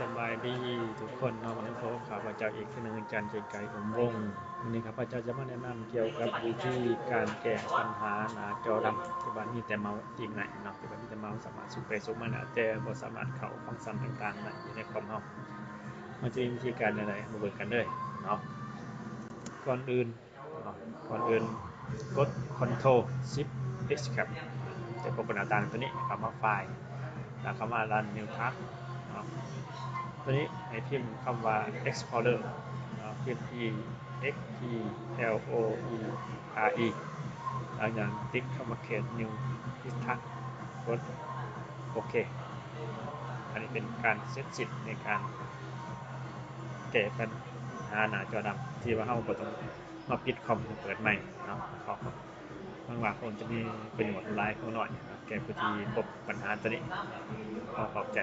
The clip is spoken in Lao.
ສະບາຍດີທຸກຄົນເນາະ, ມາພົບກັບຂ້າພະເຈົ້າອີກເທື່ອໜຶ່ງ ອາຈານເກັ່ງໄກ່ ຫົມວົງ. ມື້ນີ້ຂ້າພະເຈົ້າຈະມາແນະນຳກ່ຽວກັບວິທີການແກ້ບັນຫາໜ້າຈໍດຳ ທີ່ວ່າມີແຕ່ເມົາຈິງໄດ້ເນາະ, ທີ່ວ່າມີແຕ່ເມົາສາມາດຊຸກໄປຊຸກມາໄດ້ ແຕ່ບໍ່ສາມາດເຂົ້າຟັງຊັນຕ່າງໆໄດ້ຢູ່ໃນຄອມເຮົາ. ມັນຈະມີວິທີການແນວໃດ ມາເບິ່ງກັນເລີຍເນາະ. ກ່ອນອື່ນ ເນາະ, ກ່ອນອື່ນກົດ Ctrl Shift Escape ຈະພົບກັບໜ້າຕ່າງຕົວນີ້, ເຂົ້າມາ File ແລ້ວເຂົ້າມາ Run New Task ເນາະ. ຕົວນີ້ໃຫ້ພິມຄຳວ່າ Explorer ເນາະ, ພິມ E X P L O E R E ແລ້ວຫຍັງ ຕິດຄຳວ່າ Create New Task ກົດໂອເຄ. ອັນນີ້ເປັນການເສັດສິ້ນໃນການແກ້ບັນຫາໜ້າຈໍດຳ ທີ່ວ່າເຮົາບໍ່ຕ້ອງ ມາປິດຄອມ ເປີດໃໝ່ເນາະ. ຫວັງວ່າຄົງຈະມີປະໂຫຍດຫຼາຍຄົງໜ້ອຍ ແກ່ຜູ້ທີ່ພົບບັນຫາຕົວນີ້. ຂໍຂອບໃຈ.